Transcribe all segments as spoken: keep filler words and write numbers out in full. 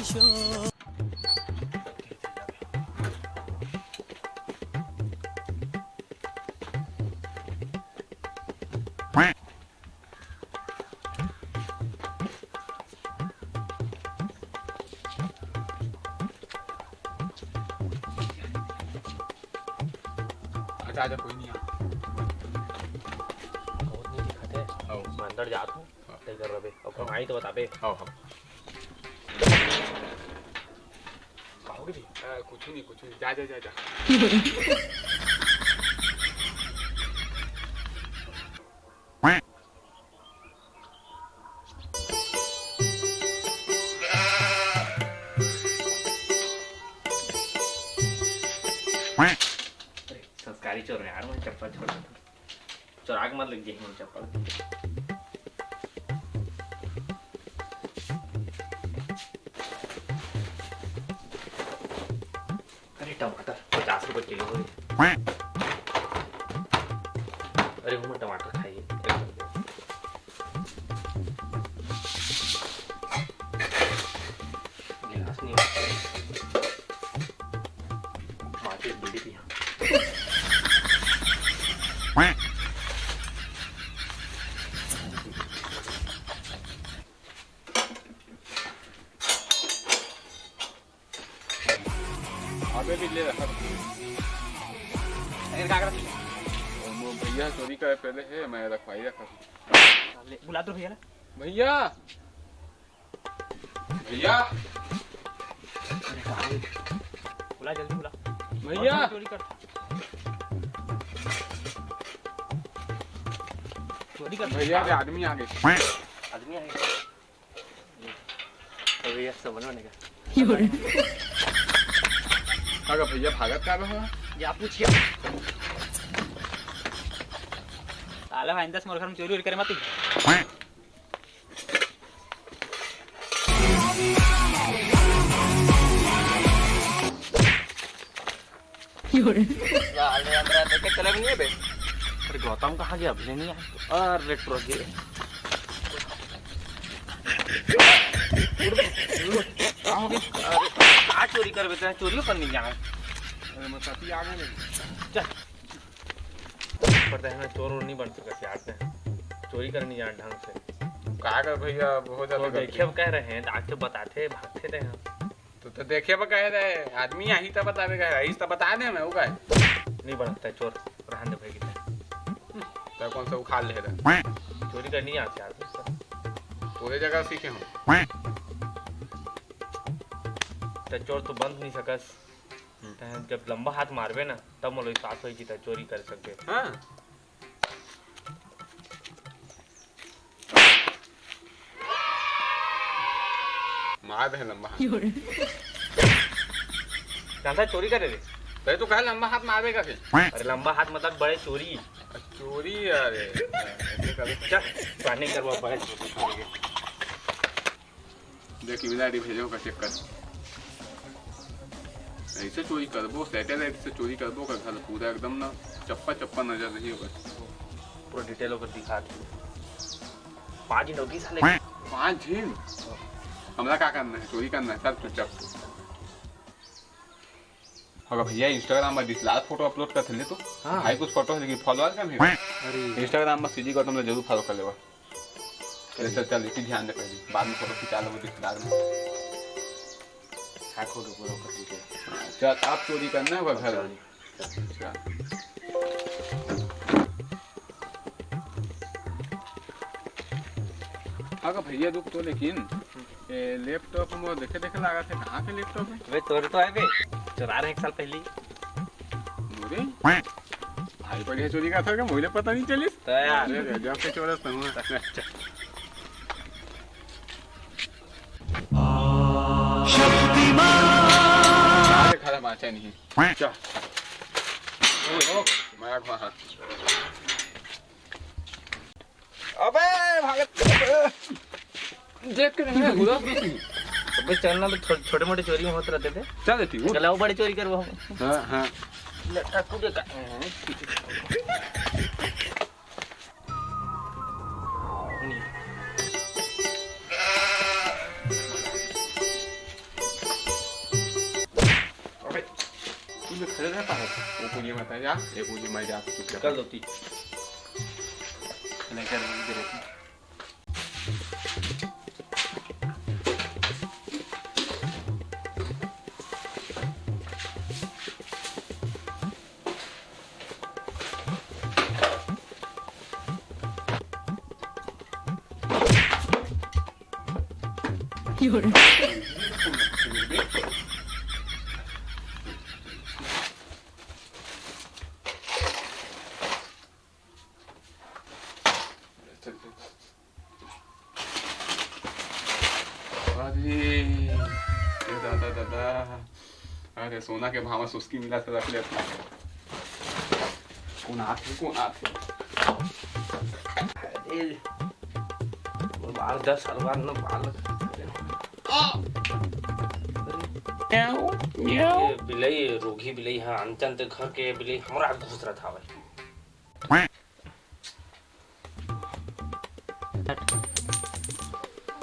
आजा, आजा, कोई नहीं आ। बहुत नहीं दिखत हे। हाँ। मैं अंदर जात हूँ। हाँ। तय कर रहे। अब हाँ। कमाई तो बताबे। हाँ, हाँ। कहोगे भी? आ, कुछ नहीं, कुछ नहीं। जा, जा, जा, जा। अरे, संस्कारी चोर है यार, मैं चप्पल छोड़ देता हूँ। चोरा के मत लग जाए चप्पल। अरे, टमाटर पचास रुपए किलो हे। अरे, वो मैं टमाटर खाई। गिलास नहीं है। माचिस बीड़ी पिया। अबे भी ले रखा। अरे, का करत? वो भैया चोरी करे पहले है, मैं रखवाई रखा। ले, बुला तो भैया ना। भैया, भैया। अरे, कहाँ है? बुला, जल्दी बुला। भैया। और चोरी कर। चोरी कर। भैया के आदमी आ गए। आदमी आ गए। तो भैया, सामान बनेगा। अगर भैया भागत का हो? या पूछिए। साला भाई, दस मोर घर में चोरी उरी करे मत। साले, अंदर देख के चले भी नहीं बे। अरे, गौतम कहाँ गया? अभी नहीं आया। अरे, ट्रक गए। कहाँ हो गए? अरे, कहाँ चोरी कर बेटा? चोरी करने जाना। अरे, मैं कति आगे नहीं। चल। पर तहना चोर और नहीं बन सकत यार, तहना चोरी करनी जान ढंग से। का कर भैया, बहुत ज्यादा तो गलती। देखे कह रहे हैं, आज तो बताते भागते तहना। तो, तो देखे बर कहे रहे, आदमी आही तब बतावे कहे रहे, इस तब बता दे मैं, वो का है? नहीं बनता है चोर, रहन दे भाई की। तब कौन सा उखाड़ ले रहे? चोरी करनी आती है आदमी से। तोरे जगह सीखे हूँ। तो चोर तो बन नहीं सकस। हम्म। तैं जब लंबा हाथ मारबे ना, तब मोला विश्वास होई कि तैं चोरी कर सकबे। हाँ। मार दे लंबा हाथ। जानता है चोरी करे रे? तैं तो कहे लंबा हाथ मारबे करके। अरे लंबा हाथ मतलब बड़े चोरी। चोरी? अरे, ऐसे कर। चल, पानी करवा बड़े चोरी। देख, इमला रे भेजो का चेक कर। ऐसे चोरी करबो, सैटेलाइट से चोरी करबो का घर पूरा एकदम ना चप्पा चप्पा नजर रही होगा। पूरा डिटेल होकर दिखा दे। पाँच झिन होगी साले। पाँच झिन? हमला का करना है? चोरी करना है, चल चुपचाप। अगर भैया Instagram में दिसलाल फोटो अपलोड करथे ले तो। हाँ। भाई कुछ फोटो है लेकिन फॉलोअर कम है। अरे। Instagram में सीजी गौतम ने जरूर फॉलो कर लेवा। चल, चल, चल, इसी ध्यान दे पहले, बाद में फोटो खिंचा लेबो रिश्तेदार में। हैक हो गया पूरा ऊपर नीचे। हाँ, चल, आप चोरी करना है घर में। चल। हाँ का भैया, रुक तो, लेकिन ये लैपटॉप में देखे देखे लगा थे, कहाँ के लैपटॉप है? वे तोर तो है बे, चुरा रहे एक साल पहले। अरे, भाई बढ़िया चोरी का था क्या? मुझे पता नहीं चलिस। तो यार। अरे, गजब के चोरस तो हुआ। शक्तिमान। अरे, खड़ा बाचा नहीं। क्या? ओ, ओ, मैं आग वहाँ। अबे, भागत। देख के नहीं, घुरा घुरा नहीं। अबे, चल ना, तो छो-, छोटे मोटे चोरी में होत रहते थे। चल, देती हूँ। चलाओ, बड़े चोरी करवा हम। हाँ, हाँ। ले, ठाकू दे का। नहीं। वो पूरी मत आ जा, ये पूरी मैं जा चुपचाप। कर दो तीन। नहीं कर, नहीं दे रहे। अरे, ए दादा, दादा। अरे, सोना के भाव में सुस्की मिला से रख ले अपना। कौन आथे, कौन आथे? अरे, बाल दस साल बाद न बाल। म्याऊ, म्याऊ। ये बिलई, रोगी बिलई ह, अनचन ते घर के बिलई हमरा घुस रहा था भाई।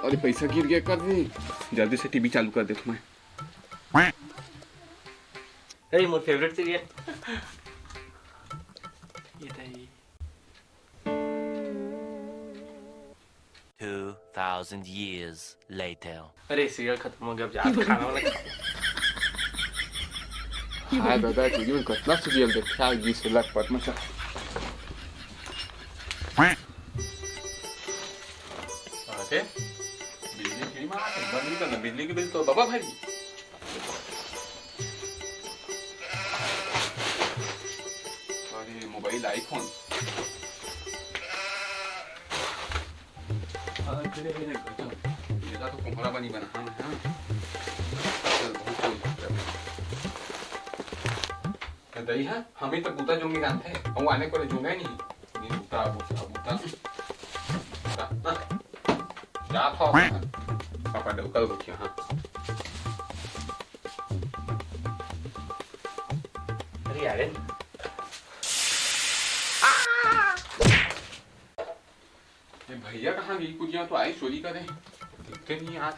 अरे, पैसा गिर गया कर दी। जल्दी से टीवी चालू कर देता मैं। अरे, मोर फेवरेट सीरियल। ये तो है। Two thousand years later. अरे, सीरियल खत्म हो गया, अब जात खाना वाना खा। हाँ दादा, तुझे में कितना सीरियल देखा है, बीस लाख पद्म सा। अरे, बिजली फ्री में आते, बंद नहीं करना, बिजली के बिल तो बाबा भाई। अरे, मोबाइल, आईफोन। अरे, अरे, अरे, गजब। ये तो कोहरा बनी बना, हाँ, हाँ। चल, बहुत चल, चल। दई हा, हमें तो बूता जोंगी जानते हैं। वो आने को ले जोंगा ही नहीं। ये बूता, बूता, बूता। बूता, हाँ। जा था। पापा डौकल रुकिया, हाँ। अरे यार। ये भैया कहाँ गई? कुछ यहाँ तो आई चोरी करे, दिखते नहीं यार।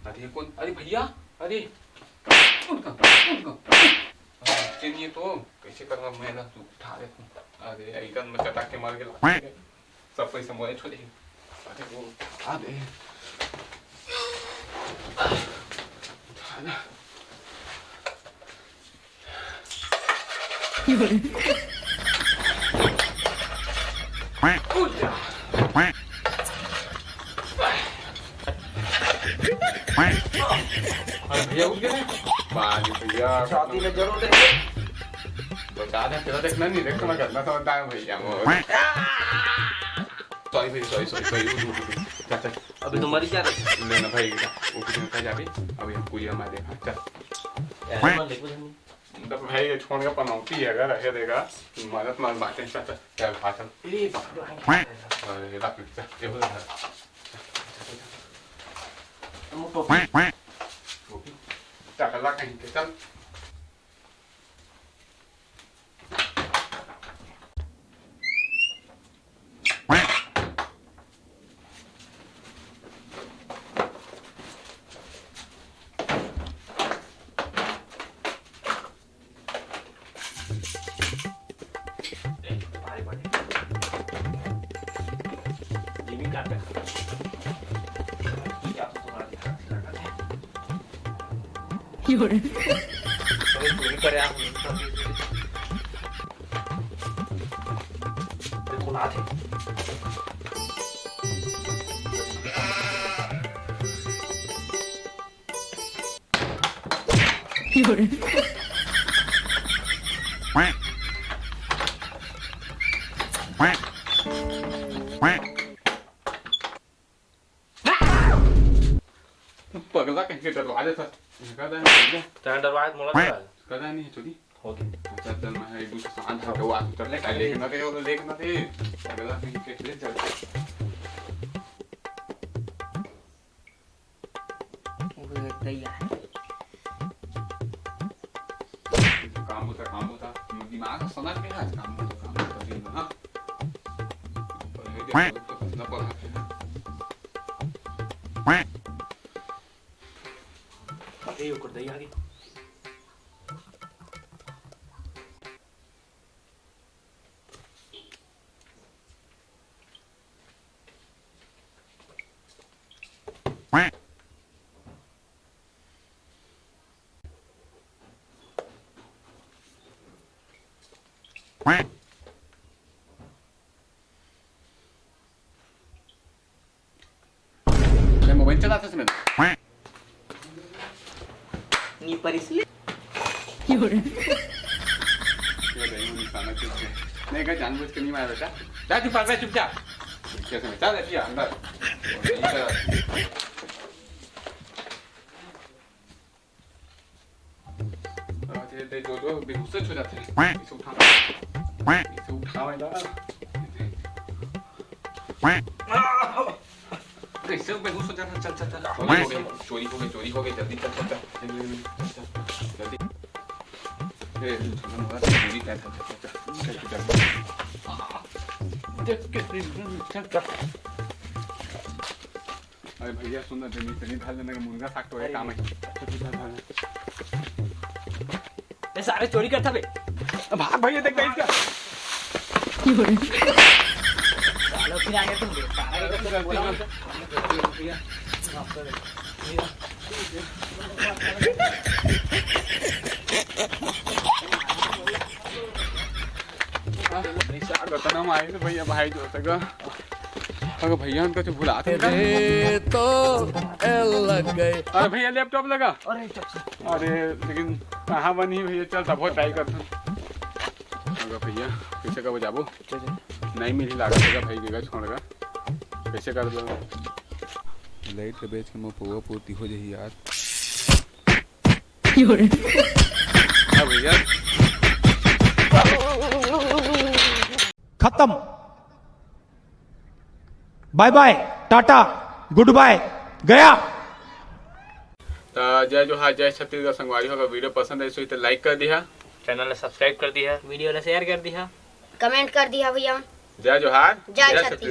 अरे कौन? अरे भैया, अरे कौन का? कौन का? अरे दिखते नहीं है तो कैसे करना? मैं ना तू उठा दे तू। अरे एकदम मैं चटा के मार के ला। सब पैसा मोए छोड़े। अरे वो उठा दे। उठा ना। अरे भैया उठ गए। बाजी भैया। शादी में जरूर देंगे। बचा दे, तेरा देखना नहीं, देखना करना समझता है भैया वो। सॉरी भाई, सॉरी, सॉरी, सॉरी, उठ, उठ, उठ। चल, चल। अभी तुम्हारी क्या रखी? लेना भाई, वो कुछ नहीं जाबे। अभी हम पूरी हमारे, हाँ, चल। यार, मैं लेके जाऊंगी। मतलब भाई, ये छोड़ के पनौती है, अगर ऐसे देगा, मदद मत बातें, चल, चल, चल, खा, चल। ए, बाप रे। अरे, रात में, चल, ये हो जा। तुम टोपी। टोपी। टकला कहीं के, चल। पगला कहीं के डरवा देता। कदा नहीं, कदा नहीं, चोरी। हो गया। अच्छा, चल, मैं एक दूसरे सामान धर के वो आदमी चल, लेकिन ना रे, वो लेकिन ना रे। पगला कहीं के, ले चल। वो तो यार। काम होता, काम होता। दिमाग समझ में आज काम होता, काम होता, दिन में, हाँ। पर ये देखो, तो कितना पढ़ा है। ए, ओकर दई आगे। मैं मोबाइल चलाता समय नी परिस ले। ये भाई, वो निशाना क्यों है? नहीं, क्या जानबूझ के नहीं मारा बेटा। जा तू पास, चुपचाप। पीछे से चल, जा अंदर। और यहीं पर। और ये दे, दो, दो, बेहोश हो जाते हैं। इसे उठा। इसे उठा, बेटा। कैसे हो बेहोश हो जाता? चल, चल, चल। चोरी हो गई, चोरी हो गई, चोरी हो गई, जल्दी चल, चल, चल। जल्दी, जल्दी, जल्दी। ए, चोरी कर, चल, चल, चल, चल। देख के, चल, चल। अरे भैया, सुन ना, जमीन से नहीं ढाल लेने का, मुनगा साग तो है, अरे काम है। नहीं। ए, सारे चोरी करता बे। भाग भैया, देख, देख। सालो, फिर आ गया तुम बे। सारा ये तो बोला। नहीं, साग होता ना, हमारे तो भैया, भाई जो होता गा। अगर भैया उनका जो भुलाते हैं का? अरे तो एल लग गए। अरे भैया, लैपटॉप लगा। अरे, चल, चल। अरे, लेकिन कहाँ बनी भैया? चल, तब ट्राई करते हैं। अगर भैया, कैसे का बजाबो? चल, चल। नहीं मिली लागत है भाई, जगह छोड़ का। कैसे कर दो? लाइट के बेच के मैं पौवा पूर्ति हो जाही यार। हाँ भैया। खत्म। बाय बाय, टाटा, गुड बाय, गया। त जय जोहार, जय छत्तीसगढ़ संगवारी हो। अगर वीडियो पसंद आइस होही त लाइक कर दिहा। चैनल ला सब्सक्राइब कर दिहा। वीडियो ला शेयर कर दिहा। कमेंट कर दिहा भैया। जय जोहार, जय जय छत्तीसगढ़। छत्तीसगढ़।